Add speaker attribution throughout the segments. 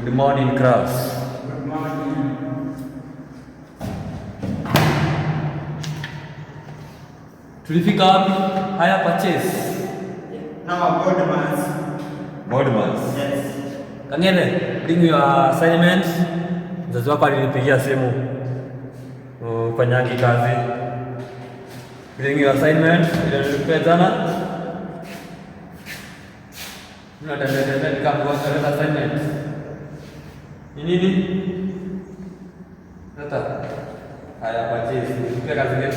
Speaker 1: Good morning, class.
Speaker 2: Good morning.
Speaker 1: Tulifika wapi? Hire purchase.
Speaker 2: No, BODMAS.
Speaker 1: BODMAS.
Speaker 2: Yes.
Speaker 1: Kang'ethe, bring your assignment. Mzazi wako alinipigia simu. Ufanyangi kazi. Bring your assignment. Ile nilikupea jana. Unatembea tembea ni kama mgonjwa, leta assignment. Ni nini? Leta. Hire purchase. Nilikupea kazi gani?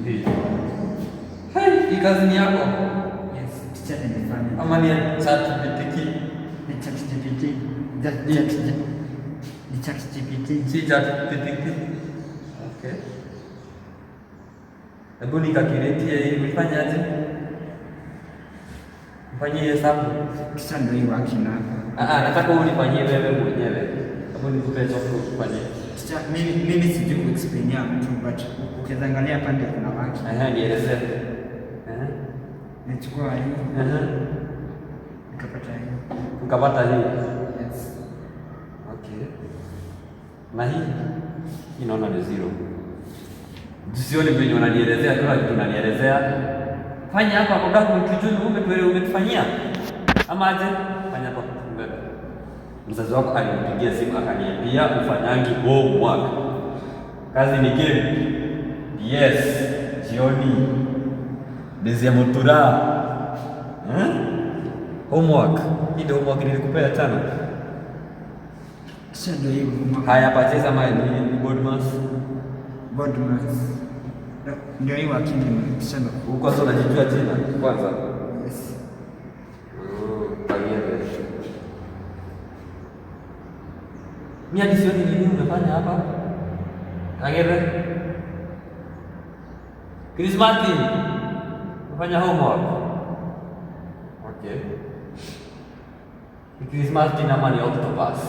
Speaker 1: Ni hii. Hey, hii kazi ni yako?
Speaker 2: Yes, teacher nilifanya.
Speaker 1: Ama ni ChatGPT?
Speaker 2: Ni ChatGPT. Ni ChatGPT.
Speaker 1: Si ChatGPT. Okay. Hebu nikacalculatie hii, ulifanyaje? Mfanyie hesabu.
Speaker 2: Teacher, ndio hii working hapa.
Speaker 1: Ah ah, nataka unifanyie wewe mwenyewe. Hebu nikupe software ufanyie.
Speaker 2: Teacher, mimi sijui kuexplainia mtu, but ukiweza angalia hapa ndio kuna working.
Speaker 1: Ehe, nielezee. Ehe.
Speaker 2: Nichukua hii,
Speaker 1: Ehe.
Speaker 2: nikapata hii.
Speaker 1: Ukapata hii.
Speaker 2: Yes.
Speaker 1: Okay. Na hii hii naona ni zero. Sioni venye unanielezea kila kitu unanielezea. Fanya hapa kwa document tujue umetufanyia. Ama aje? Fanya hapa mbele. Mzazi wako alinipigia simu akaniambia ufanyangi homework. Kazi ni game. Yes, jioni. Bezi ya mutura. Eh? Homework. Hii ndio homework nilikupea jana.
Speaker 2: Teacher, ndio hii homework.
Speaker 1: Hire purchase ama ni BODMAS?
Speaker 2: BODMAS. Ndio hii working, teacher, ndio.
Speaker 1: Kwanza unajijua jina kwanza.
Speaker 2: Yes.
Speaker 1: Oh, Kang'ethe. Mimi hadi sioni nini umefanya hapa. Kang'ethe. Chris Martin. Umefanya homework. Okay. Ni Chris Martin ama ni octopus?